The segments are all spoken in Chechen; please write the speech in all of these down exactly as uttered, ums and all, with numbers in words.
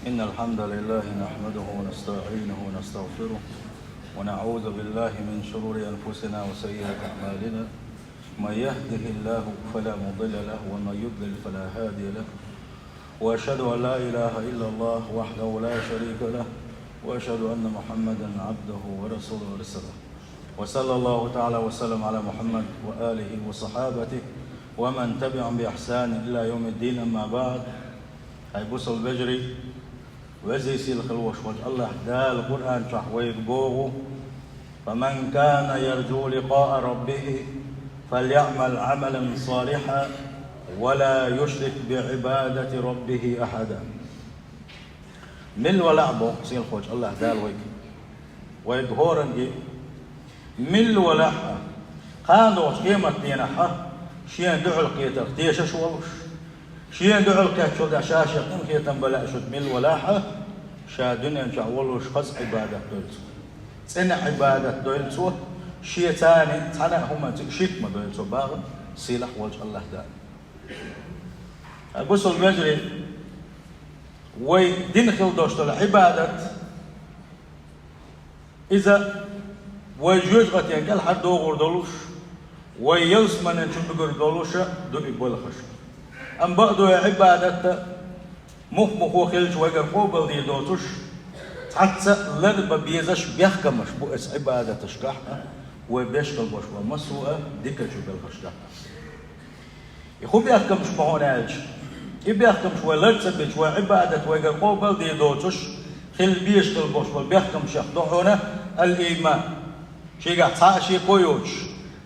إن الحمد لله نحمده ونستعينه ونستغفره، ونعوذ بالله من شرور أنفسنا وسيئات أعمالنا. من يهده الله فلا مضل له، ومن يضلل فلا هادي له. وأشهد أن لا إله إلا الله وحده لا شريك له، وأشهد أن محمدا عبده ورسوله أرسله. وصلى الله تعالى وسلم على محمد وآله وصحابته ومن تبعهم بإحسان إلى يوم الدين، أما بعد. Хьай бусалба вежарий, везий сийлахь хила волаш волчу АллахӀ Дала Къуръан чохь вайга боху: «فمن كان يرجو لقاء ربه فليعمل عملا صالحا ولا يشرك بعبادة ربه أحدا». Мила валахь а боху сийлахь волчу АллахӀ Дала вайга. Вайга хӀоранге мила валахь а, кхана догӀучу къематдийнахь а шена дуьхьал кхетарх тешаш а волуш, шена дуьхьал кхетчул тӀаьхьа ша шех къинхетам бан лаьа шуьга мила валахь а, ша дуьнен чохь волуш хаза Ӏибадат дойла цо. ЦӀена Ӏибадат дойла цо, шен царна цхьана а хӀуманца ширк ма дойла цо бахана сийлахь волчу АллахӀ Дала. Хьай бусалба вежарий, вай дина хила долуш долу Ӏибадат, иза вай жоьжахатин кӀелхьардохур долуш, вай ялсаманин чу муьгур долуш а ду и балхаш. Амма бакъду, и Ӏибадат а мух-мухо хилча вайгара къобалдийр доцуш, цхьацца ларбан безаш бехкамаш бу оцу Ӏибадаташкахь а, вай беш хила болуш болу массо а дикачу белхашкахь а. И хӀун бехкамаш бу хьуна аьлча, и бехкамаш вай лар ца бича, вай Ӏибадат вайгара къобалдийр доцуш хила безаш хила болуш болу бехкамашех ду хьуна ал-ийман. Шегахь цхьа а шеко йоцуш,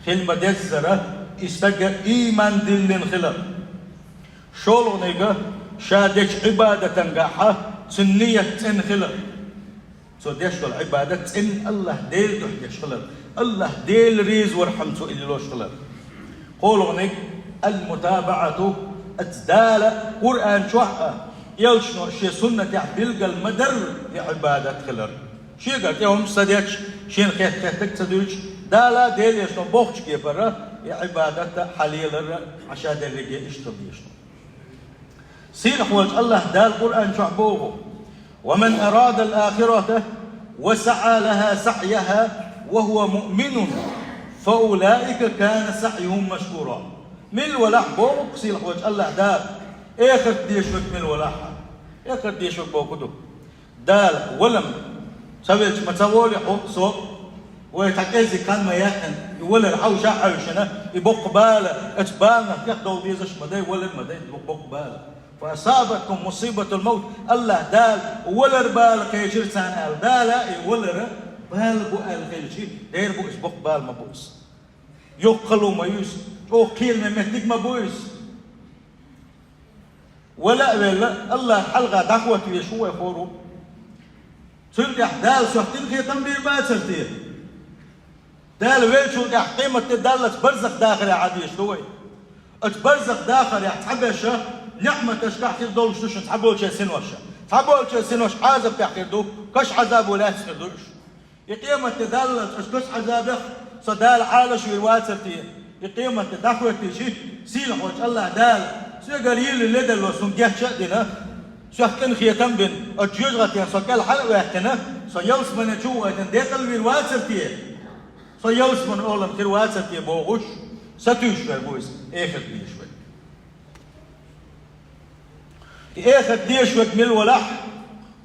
хила ма-деззара, и стага ийман диллина хилар. ШолгӀаниг, ша дечу Ӏибадатангахь а цуьнан ният цӀена хилар. Цо деш долу Ӏибадат цӀена АллахӀ Делан дуьхьа деш хилар, АллахӀ Дела реза вархьама цо и лелош хилар. КхоалгӀаниг, ал-мутабаӀату, оцу Дала Къуръан чохь а, элчано шен суннатехь билгал ма-дарра и Ӏибадат хилар. Шегара тӀе хӀума ца деш, шена хетта-хеттарг ца дуьйцуш, Дала а, Делан элчано а бохучу кепара и Ӏибадат а хьан лелар а, хьан ша дерриге а иштта хила дезаш ду. Сийлахь волчу АллахӀ Дала Къуръан чохь боху: «ومن أراد الآخرة وسعى لها سعيها وهو مؤمن فأولئك كان سعيهم مشكورا». Мила валахь а боху сийлахь волчу АллахӀ Дала, эхарт дезаш верг мила валахь а. Эхарт дезаш верг бохург ду. Дала, валам, ца велча ма ца волу хьо, со, вай цхьа кӀеззиг хан ма яьккхина, и валар хьовша а хьаьвшина, и боккха бала, оцу баланах тӀехдовла дезаш ма дай, валар ма дай, боккха бала. «فأصابتهم مصيبة الموت», АллахӀ Дала валар бала кхечира царна аьлла, Дала и валар бала бу аьлла хилча, дера бу иза, боккха бала ма бу иза. Йоккха хало ма ю иза, чӀогӀа кхераме меттиг ма бу иза. Вала а велла, АллахӀ хьалха дӀахӀотта везаш ву вай хӀора. Цуьнан тӀехь Дала сох къинхетам бийр бацара те? Дала веллачул тӀехь къематде даллалц барзах дахарехь Ӏан дезаш ду вай. Оцу барзах дахарехь цхьаберш ниӀматашкахь хир долуш ду шуна цхьаболчеран синош. Цхьаболчеран синош Ӏазапехь хир ду, каш Ӏазабо лаьцна хир ду уьш. И къематде даллалц аша каш Ӏазабех со Дала Ӏалашвийр вацара те? И къематде дӀахӀоьттича, сийлахь волчу АллахӀ Дала, соьгара йиллина ледарло суна гечда а дина, сох къинхетам а бина, оцу жоьжахатех со кӀелхьара а ваьккхина, со ялсамане чу а вахийтина декъалвийр вацара те? Со ялсаманин олалла хир вацара те бохуш, сатуьйсуш верг ву иза, эхарт дезаш верг. И эхарт дезаш верг мила валахь,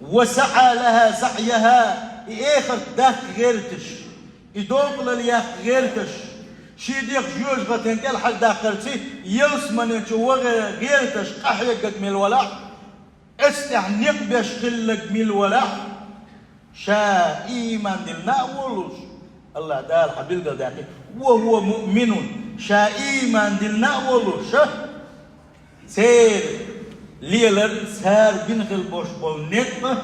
«وسعى لها سعيها», и эхарт даккха гӀерташ, и докъалалла яккха гӀерташ, шен дегӀ жоьжахатин кӀелхьардаккхарца, ялсамане чу вахара гӀерташ къахьегнарг мила валахь, оцу тӀехь некъ беш хилларг мила валахь, ша ийман диллина а волуш, АллахӀ Дала хьан билгалдаьккхи, «وهو مؤمن», ша ийман диллина а волуш, ша церан лелар, цара бина хила болуш болу некъ а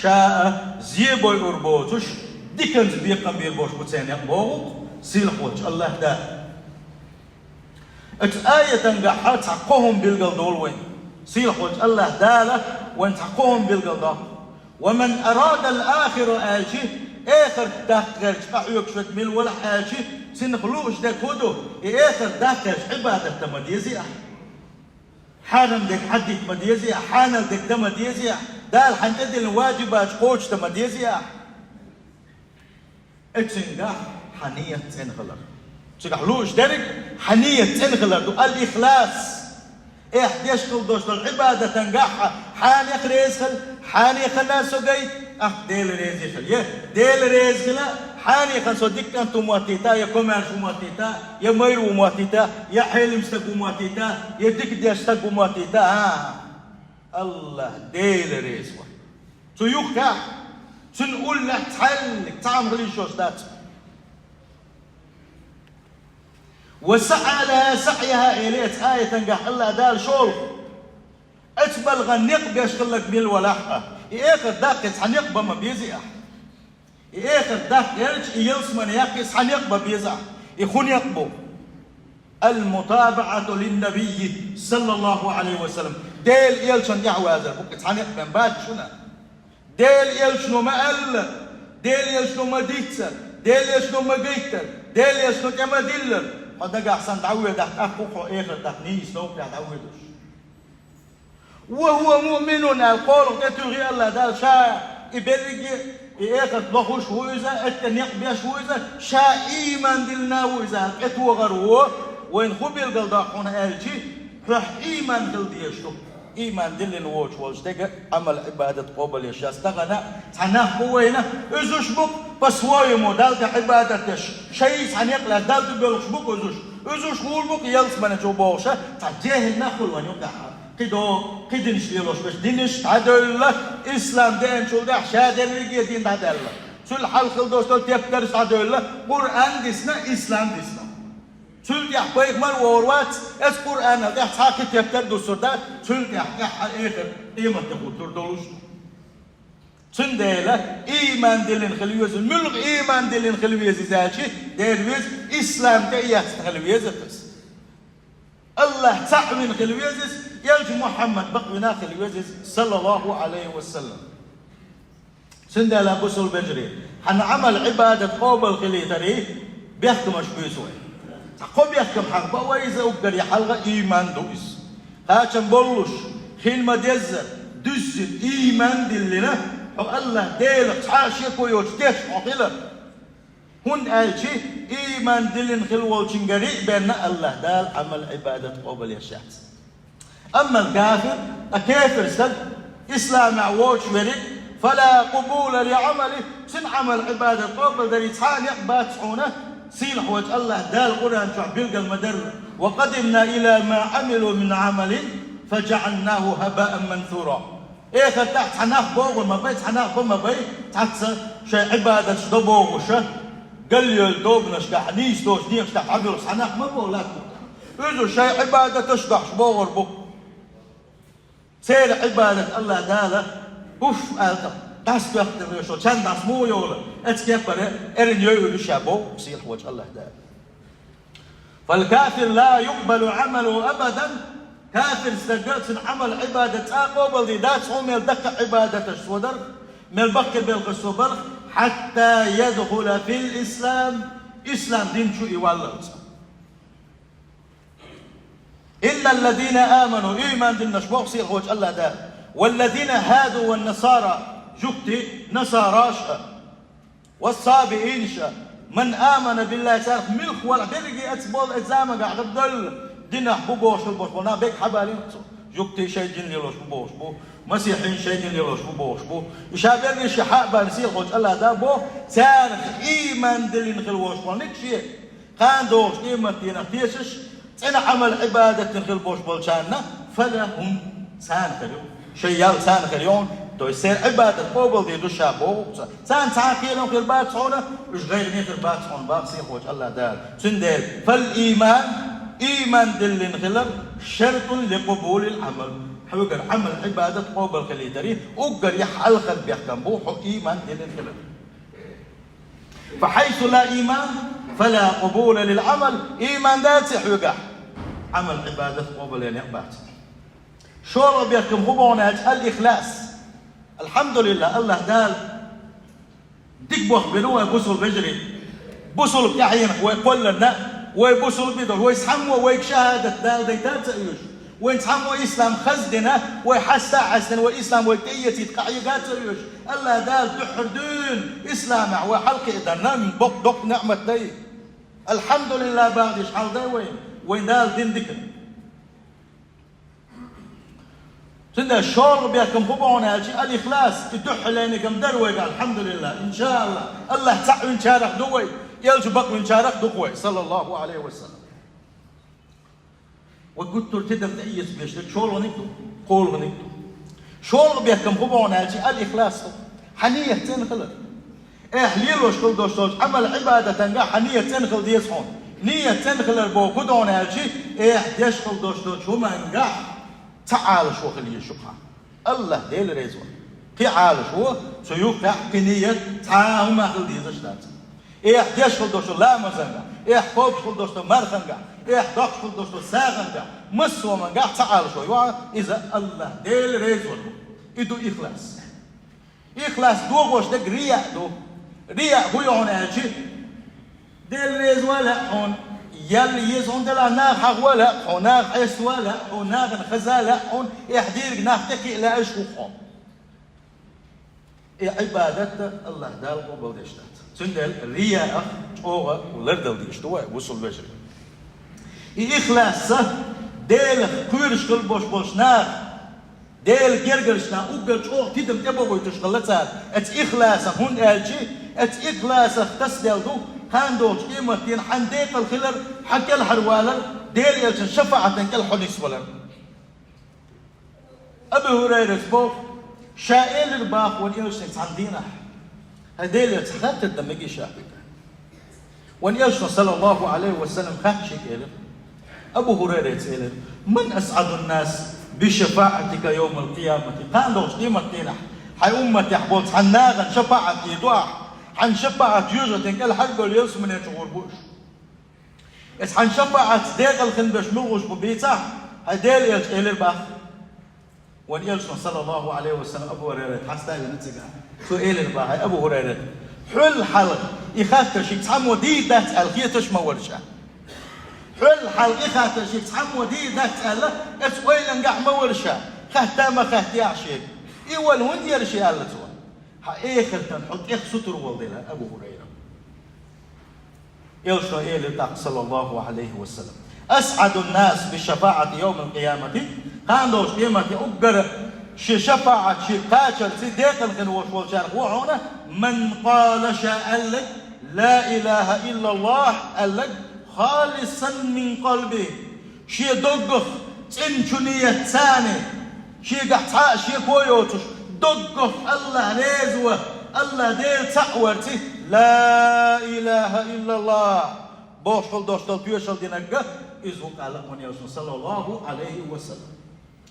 ша а зен бойур боцуш, диканца бекхам бийр болуш бу церан некъ боху-кх сийлахь волчу АллахӀ Дала. Оцу аятангахь цхьа кхо хӀума билгалдолу вайна. Сийлахь волчу АллахӀ Дала вайна цхьа кхо хӀума билгалдоккху. «ومن أراد الآخرة» аьлча, эхарт даккха гӀерташ къахьоьгуш верг мила валахь аьлча, цунах лууш дерг хӀун ду? И эхарт даккха гӀерташ Ӏибадат дан ма дезий ахь? Хьарам дерг Ӏаддита ма дезий ахь? Хьанал дерг дан ма дезий ахь? Дала хьайна тӀедиллина ваджибаташ кхочушдан ма дезий ахь? Эцунгахь хьан ният цӀена хилар. Цигахь лууш дерг хьан ният цӀена хилар ду, ал-ихлас. Эхь деш хила долуш долу Ӏибадатангахь хьанех реза хила, хьанехана со гайта, тӀаккха Дела реза хила. Я Дела реза хила, хьанехана со дика кӀант ву моттийта, я комаьрша ву моттийта, я майра ву моттийта, я Ӏелам стаг ву моттийта, я дика деш стаг ву моттийта, а? АллахӀ Дела реза вара. Цу юххехь, цуьнан уллехь цхьаьллиг цхьа хӀума хила йиш йолуш дац. «Ва саӀа лаха саӀйаха», элира оцу аятангахь АллахӀ Дала шолгӀа. Оцу балхана некъ беш хилларг мила валахь а, и эхарт даккхий цхьа некъ бан ма безий ахь. И эхарт даккхелча, и ялсамане яккхий цхьа некъ бан беза ахь. И хӀун некъ бу? Ал-мутабаӀату лин-набиййи, саллаллаху Ӏалайхи ва саллам. Делан элчанна тӀаьхьавазар бу, и цхьа некъ бен бац шуна. Делан элчано ма-аллара, Делан элчано ма-дийццара, Делан элчано ма-гайтара, Делан элчано тӀе ма-диллара. Хьо нагахь санна дӀавоьдахь, тӀаккха хьо эхарт даккха нийса новкъа тӀехь дӀавоьдуш. «Ва хӀува муъминун», аьлла, кхоалгӀа тӀетуьйхи АллахӀ Дала, ша и берриге, и эхарт лохуш ву иза, оцу тӀе некъ беш ву иза, ша ийман диллина ву иза, аьлла, тӀетохар ву. Вайна хӀун билгал доккху хьуна аьлчи, хьоьх ийман хила дезаш ду. Ийман диллина воцуш волчу стеган Ӏамал-Ӏибадат къобалъеш яц. Тахана цхьа нах бу вайна, уьзуш бу-кх по-своему Далла тӀе Ӏибадат деш, шайн цхьа некъ лаьцна Далла тӀе боьлхуш бу-кх уьзуш. Уьзуш гӀур бу-кх ялсамане чу бохуш, цхьа жехӀил нах хуьлу вайна юкъахь. Кхидо, кхин динаш лелош берш, динаш дӀадевлла, ислам деанчул тӀаьхьа ша дерриге а дин дӀадаьлла. Цул хьалха хила долуш долу тептарш дӀадевлла, Къуръан дисна, ислам дисна. Цул тӀаьхьа пайхамар вогӀур вац, оцу Къуръанал тӀаьхьа цхьа а кхин тептар дуссур дац, цул тӀаьхьа тӀаьхьа эхарт къематде хӀуттур долуш. Цундела ийман диллина хила веза. Муьлха ийман диллина хила веза иза аьлчи, дера веза, ислам тӀе а эцна хила веза иза. АллахӀ цхьаъ вина хила веза иза, элча Мухьаммад бакъвина хила веза иза, саллаллаху Ӏалайхи ва саллам. Цундела, бусалба вежарий, хьан Ӏамал-Ӏибадат къобал хилийтарий бехкамаш буьйцу вай. Цхьа кхо бехкам хьахба вай иза уггар, я хьалха ийман ду иза. Кхачам боллуш, хила ма-деззара, дуьззина ийман диллина, хьо АллахӀ Делах цхьа а шеко йоцуш деш хьо хила. ХӀунда аьлчи ийман диллина хила волчуьнгари а бен АллахӀ Дала Ӏамал-Ӏибадат къобалъеш яц. Амма кафир, ткъа кефир стаг, исламехь воцуш верг, фала къубула ли Ӏамали, цуьнан Ӏамал-Ӏибадат къобалдарий цхьа а некъ бац хьуна, сийлахь волчу АллахӀ Дала Къуръан чохь билгал ма-дарра: «Ва къадимна ила ма Ӏамилу мин Ӏамалин, фа жаӀалнаху хабаан мансура». Эхартахь цхьа нах богӀур ма бай, цхьа нах бан ма бай, цхьацца шайн Ӏибадаташ до бохуша, галлайолу добанашкахь, нийса доцу некъаштахь дӀабуьлху цхьа нах ма бу латта. Уьзу шайн Ӏибадаташ дохьуш богӀур бу. Церан Ӏибадат АллахӀ Дала уф аьлла, дӀасадоьхкина вешо, чан дӀаса муха йолу, эцу кепара эрна йойуьлуш ша боху сийлахь волчу АллахӀ Дала. «Фал кафир ла юкъбалу Ӏамалуху абадан». Кафир стаг, цуьнан Ӏамал-Ӏибадат цкъа а къобалдийр дац хьуна, мел даккха Ӏибадаташ цо дарх, мел баккхий белхаш цо барх, хьатта ядхула фил ислам, ислам дин чу и валлалц. «Илла ллазина аману», ийман диллинарш боху сийлахь волчу АллахӀ Дала, «валлазина хаду ван насара», жуьгтий, насараш а. «Вассабиинаш а». Ман амана биллахи, царах муьлхха валахь берриге а, эцу болу, эцу заманахь хӀара доллу динехь бу бохуш хила болуш болу нах берриг хьабалийна цо. Жуьгтий шайн дин лелош бу бохуш бу, масихьийн шайн дин лелош бу бохуш бу. Уьш а берриг шиъ хьа а бан сийлахь волчу АллахӀ Дала боху, царах ийман диллина хила волуш болу ницкъ шен. Кхана догӀучу къематдийнахь тешаш, цӀена Ӏамал-Ӏибадатан хила болуш болчарна, фалахум, царна хир ю. Шайн ял царна хир ю, то есть церан Ӏибадат къобалдийр ду ша боху цо. Царна цхьа а кхерам хир бац хьуна, уьш гӀайгӀане хир бац хьуна боху сийлахь волчу АллахӀ Дала. Цундела, фал ийман, ийман диллина хилар, шартун ли къубулил Ӏамал. Хьоьгара Ӏамал-Ӏибадат къобал хилийтарий, уггар яхь хьалхара бехкам бу хьо ийман диллина хилар. «Фа хьайсу ла ийман, фала къубула лил Ӏамал». Ийман даций хьоьгахь, Ӏамал-Ӏибадат къобалъян некъ бац. ШолгӀа бехкам хӀун боху аьлча, ал-ихлас. АлхьамдулиллахӀ, АллахӀ Дала дика бохбина вай бусалба вежарий. Бусалба тӀаьхьенах вай кхолларна, вай бусалба бен долуш, вай цхьаммо вайга шахӀадат Дала дайтар а ца оьшу. Вайн цхьаммо ислам хаза дина, вай хьаста а хьаьстина, вай ислам вай тӀеэцийта къахьега ца везаш, АллахӀ Дала дуьххьара дуьйна исламехь вай хьалкхиадарна боккха доккха ниӀмат дай. АлхьамдулиллахӀ бахьа деш хьал дай вай, вайн Дала дина дика. Цундела шолгӀа бехкам хӀун бу хьуна аьлча, ал-ихлас, и дуьххьарлерниг-м дара вайга, алхьамдулиллахӀ, иншааллахӀ. АллахӀ цхьаъ винчарах ду вай, Элча бакъ винчарах ду вай, саллаллахӀу Ӏалайхи ва саллам. Ва гуттар тидам тӀеэца безаш дерг шолгӀаниг ду, кхоалгӀаниг ду. ШолгӀа бехкам хӀун бу хьуна аьлча, ал-ихлас ду. Хьан ният цӀена хилар. Эхь лелош хила долуш долчу Ӏамал-Ӏибадатанга хьан ният цӀена хила деза хьуна. Ният цӀена хилар боху хӀун ду хьуна аьлча, эхь деш хила долуш долчу хӀуманга цхьа Ӏалашо хила еза шух хьан. АллахӀ Дела реза вара. Кхин Ӏалашо, цу юххехь кхин ният цхьа а хӀума хила дезаш дац. Эхь деш хила долуш долу ламазанга, эхь кхобуш хила долуш долу марханга, эхь доккхуш хила долуш долу сагӀанга, массо а хӀуманга цхьа Ӏалашо ю хьан, иза АллахӀ Дела реза вара. И ду ихлас. Ихлас догӀуш дерг рияъ ду. Рияъ хӀун ю хьуна аьлча, Дела реза ван лаьа хьуна, ял еза хьуна делахь, наха хьахо лаьа хьуна, наха хьеста ван лаьа хьуна, нахана хаза лаьа хьуна, эхь дийриг нах тӀекхиа лаьа, уьш ву хьуна. И Ӏибадат АллахӀ Дала къобалдеш дац. Цундела рияах чӀогӀа лардала дезаш ду вай, бусалба вежарий. И ихлас, Делах кхоьруш хила болуш болчу наха, Делан гергарчу наха уггар чӀогӀа тидам тӀебохуьйтуш хилла цара, оцу ихласах, хӀунда аьлча оцу ихласах тасаделла ду, кхана долчу къематдийнахь хьан декъала хилар, хьан кӀелхьарвалар, Делан Элчан шафаӀатан кӀел хьо нисвалар. Абу ХӀурайрас боху, ша элира боху вайн Элчанга цхьана дийнахь: «ХӀай Делан Элча, хаттар дан мегий ша хьоьга?» Вайн Элчано, саллаллахӀу Ӏалайхи ва саллам, хаьттича элира, Абу ХӀурайрас элира: «Ман асӀадун-нас би шафаӀатика йовмал-къиямати?» Кхана долчу къематдийнахь хьайн умматехь болчу цхьана нахана шафаӀат дийр ду ахь, хьан шафаӀат жоьжахатин кӀелхьара а йолу ялсамане чу гӀур бу уьш. Оцу хьан шафаӀатца декъала хин берш муьлхуш бу бийцахь, хӀай Делан Элча, элира боху. Вайн Элчано, саллаллахӀу Ӏалайхи ва саллам, Абу ХӀурайрат хьаста а вина цигахь, цо элира боху: «ХӀай Абу ХӀурайрат, хьол хьалха и хаттар шега цхьаммо дийр дац аьлла хеташ ма вара ша. Хьол хьалха и хаттар шега цхьаммо дийр дац аьлла, оцу ойлангахь ма вара ша, хатта а ма хаьттехьа шега. И вала хӀунда яра ша?» аьлла цо. Хьан эхартан хьо тӀех сутара волу дела, Абу ХӀурайра. Элчано элира тӀаккха, саллаллахӀу Ӏалайхи ва саллам: «АсӀадун-нас би шафаӀати йовмал-къиямати». Кхана долчу къематдийнахь уггар шен шафаӀат шега кхачарца декъала хин волуш волчарах ву хьуна: «Ман къала», ша аьлларг, «Ла илахӀа иллаллахӀ», аьлларг, «халисан мин къалби». Шен доггах, цӀеначу ниятца, шегахь цхьа а шеко йоцуш, доггах АллахӀ реза ван, АллахӀ Дела цхьаъ варца, «Ла илахӀа иллаллахӀ» бохуш хила долуш долу тоьшалла динарг, иза ву аьлла вайн Элчано, саллаллахӀу Ӏалайхи ва саллам.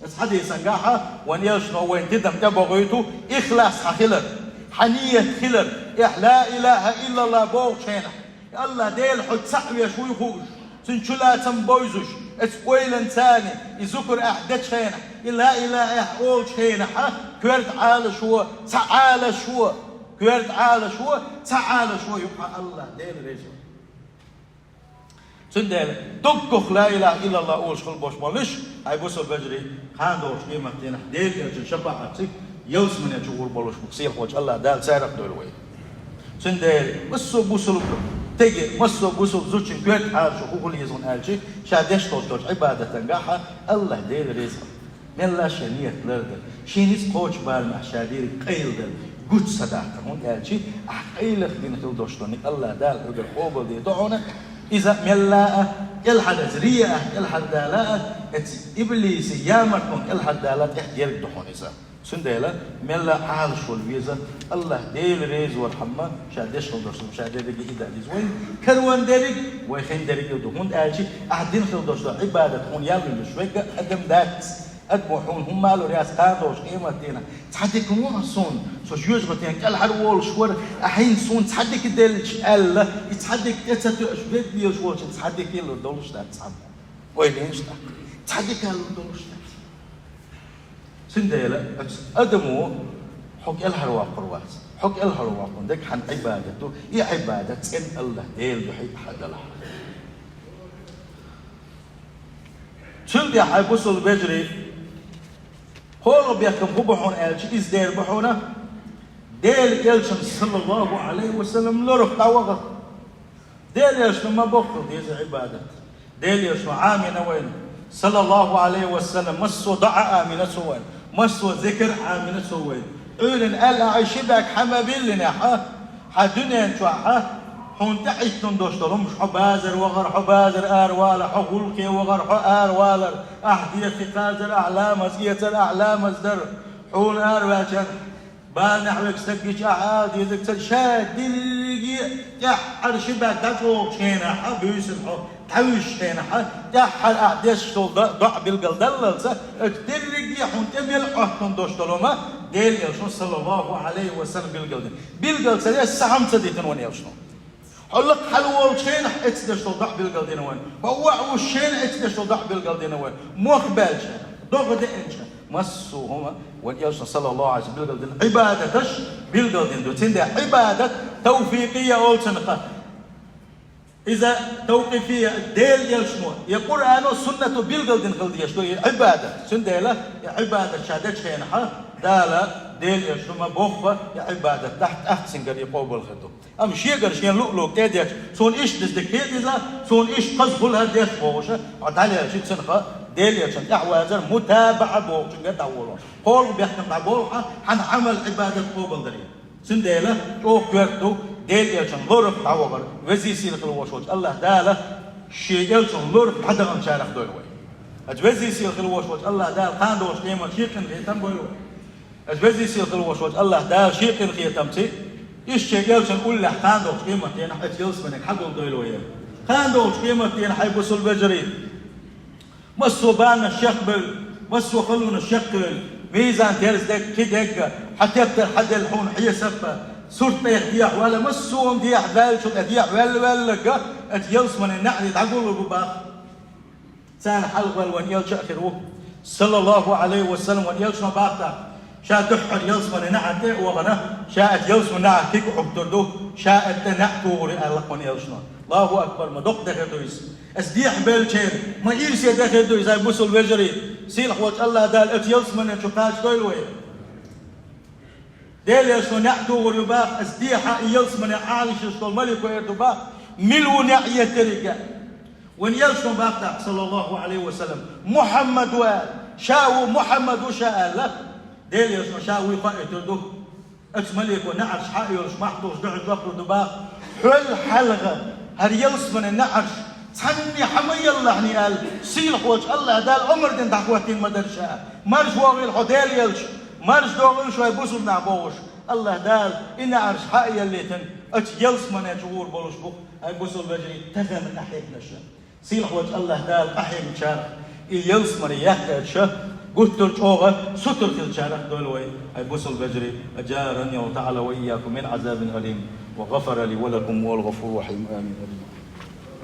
Оцу хьадисангахь вайн Элчано вайна тидам тӀебохуьйту ихлас хьан хилар, хьан ният хилар, эхь «Ла илахӀа иллаллахӀ» бохучу хенахь, АллахӀ Дела хьо цхьаъ веш вуй хууш, Цуьнан чулацам бовзуш, оцу ойланца, и зукар ахь дечу хенахь, и «Ла илахӀа» ахь олучу хенахь, коьрта Ӏалашо, цхьа Ӏалашо, коьрта Ӏалашо, цхьа Ӏалашо ю хьан АллахӀ Дела реза ван. Цундела доггах «Ла илахӀа иллаллахӀ» олуш хила болуш болуш, хӀай бусалба вежарий, кхана долчу къематдийнахь Делан Элчан шапаӀатца ялсамане чу гӀур болуш бу сийлахьчу АллахӀ Дала царах дойла вай. Цундела массо а бусалба теге, массо а бусалба зудчун коьрта Ӏалашо хӀун хуьлу иза хьуна аьлча, ша деш долчу Ӏибадатангахь АллахӀ Дела реза. Мелла шен ният лардан, шен ницкъ кхочу барамехь ша дийриг къайладан гучу ца дахкар, хӀунда аьлча ахь къайлаха дина хила долуш долу АллахӀ Дала хьоьгара къобалдийр ду хьуна. Иза мелла а кӀелхьардаьлла, рия а кӀелхьардала а, эцу иблисан ямартан кӀелхьардала а тӀехь герга ду хьуна иза. Цундела мелла а Ӏалашо веза, АллахӀ Дела реза вархьама, ша деш хила долуш, ша дерриге а и дан иза вайн карван дерриг, вай хин дерриг а ду. ХӀунда аьлча ахь дина хила долуш долу Ӏибадат хьуна ял луьллуш верг а адам дац. Адамо хьуна хӀумма а лур яц кхана долчу къематдийнахь. Цхьа дика ву хьан суна, со жоьжахатин кӀелхьарволуш вара, ахь хӀинца суна цхьа дика делча аьлла, и цхьа дика тӀе ца тоьуш, бегделаш волчун цхьа дика лур долуш дац цхьаммо. Ойла йинаш тӀаккха. Цхьа дика лур долуш дац. Цундела оцу адамо хьо кӀелхьарваккхур вац. Хьо кӀелхьарваккхун дерг хьан Ӏибадат ду, и Ӏибадат цӀена АллахӀ Делан дуьхьа хьан далахь. Цул тӀехьа, хӀай бусалба вежарий, хӀаллакбаьхкам фу ба хьона аьлча, из дера ба хьона Делан Элчан, саллаллахӀу Ӏалайхи ва саллам, лорах дӀавахар. Делан Элчано ма боххал деза Ӏибадат. Делан Элчано Ӏамийна вайна, саллаллахӀу Ӏалайхи ва саллам, массо а доӀа Ӏамийна цо вайна, массо а зикр Ӏамийна цо вайна. Ӏуйран аьлла, ахь ши бӀаьг хьа ма биллинехь, хьа дуьнен чохь хьуна тӀехӀиттина долуш долу хӀумнаш: хьо базар вахар, хьо базар аравалар, хьо гӀуллакхе вахар, хьо аравалар, ахь дехи кхазар, ахь ламаз эцар, ахь ламаз дар, хьуна араваьлча, базарехь верг стаг гича ахь ала дезарг ца, ша дерриге а тӀаьххьара ши бӀаьг дӀачӀогӀучу хенахь, буьйсанна хьо дӀавуьжучу хенахь, тӀаьххьара ахь деш долу до-, доӀа билгалдаллалца, оцу дерриге а хьуна тӀе мел Ӏоттун долуш долу хӀума Делан Элчано, саллаллахӀу Ӏалайхи ва саллам, билгалдина. Билгал ца деш, сахьам ца дитина вайн Элчано. Хьо лакха хьала волчу хенахь эцна деш долу доӀа билгалдина вайн. Хьо охьавуссучу хенахь эцна деш долу доӀа билгалдина вайн. Мох баьлча, догӀа деанча, массо а хӀума вайн Элчано, саллаллахӀу Ӏалайхи ва саллам, билгалдина. Ӏибадаташ билгалдина ду. Цундела Ӏибадат тавфикъия олу цунах. Иза тавкъифия, Делан Элчано, я Къуръано, суннато билгалдина хила дезаш ду и Ӏибадат. Цундела и Ӏибадат ша дечу хенахь, Дала, Делан Элчано ма бохху, и Ӏибадат дахь тӀаккха цуьнгара и къобал хир ду. Амма шегара шен луъ-луъ тӀедетташ, суна иштта деза дика хета иза, суна иштта хаза хуьлу хӀара деш бохуш, хьо дӀалелча цунах, Делан Элчанна тӀаьхьавазар, мутабаӀа бохучуьнгара дӀаволо. КхолгӀа бехкам дӀаболу хьан, хьан Ӏамал, Ӏибадат къобалдаре. Цундела чӀогӀа коьрта ду Делан Элчанна лорах дӀавахар. Веза-сийлахь хила волуш волчу АллахӀ Дала Шен Элчанна лорах дӀадаханчарах дойла вай. Аса Веза-сийлахь хила волуш волчу АллахӀ Дала кхана долчу къематдийнахь шен къинхетам бойла вай. Аса Веза-сийлахь хила волуш волчу АллахӀ Дала шен къинхетамца, иштта Шен Элчанна уллехь кхана долчу къематдийнахь оцу ялсамане хьагулдойла вай. Кхана долчу къематдийнахь, хьай бусалба вежарий, массо а банаш чекхбевлла, массо а халонаш чекхъевлла, мизан терза дерг, кхин дерг, хьан тептар хьаделла хьуна хьесап, сурт тӀех дехьаваьлла, массо а хӀума дехьаваьллачул тӀаьхьа дехьаваьлла-ваьлларг оцу ялсаманин неӀаре дӀагуллур бу боху. Царна хьалхаваьлла вайн Элча а хир ву, саллаллахӀу Ӏалайхи ва саллам. Вайн Элчано боху тӀаккха, ша дуьххьара ялсаманин неӀарна тӀе а вахана, ша оцу ялсаманин неӀарна куьг а Ӏуьттур ду, ша оцу тӀе неӀ тухур ю аьлла вайн Элчано. АллахӀу акбар, ма доккха де хир ду иза. Аса дехьабевллачеран ма ирсе де хир ду иза, хьай бусалба вежарий. Сийлахь волчу АллахӀ Дала оцу ялсаманин чу кхачадойла вай. Делан Элчано неӀ тухур ю боху, аса дехьа и ялсамане Ӏалашъеш долу малико эр ду боху, мила ву неӀ еттарг а. Вайн Элчано боху тӀаккха, саллаллахӀу Ӏалайхи ва саллам, Мухьаммад ву аьлла, ша ву, Мухьаммад ву ша аьлла, Делан Элчано ша вуй хоуьйтур ду. Оцу малико неӀарш хьа а йолуш, мохь тухуш дуьхьал жоп лур ду боху: хьол хьалха хӀара ялсаманин неӀарш цхьанне хьа ма еллахьний аьлла, сийлахь волчу АллахӀ Дала омра дина дӀахӀоттийна ма дара ша. Марша вогӀийла хьо, Делан Элча, марша догӀийла шу, хьай бусалба нах бохуш, АллахӀ Дала и неӀарш хьа а еллийтина, оцу ялсамане чу гӀур болуш бу, хьай бусалба вежарий, тахана къахьегнаш. Сийлахь волчу АллахӀ Дала къахьегначарах, и ялсамане яхъяьлча гуттар а чӀогӀа сутара хиллачарах дойла вай, хьай бусалба вежарий. أجارني الله تعالى وإياكم من عذاب أليم وغفر لي ولكم وهو الغفور الرحيم. آمين.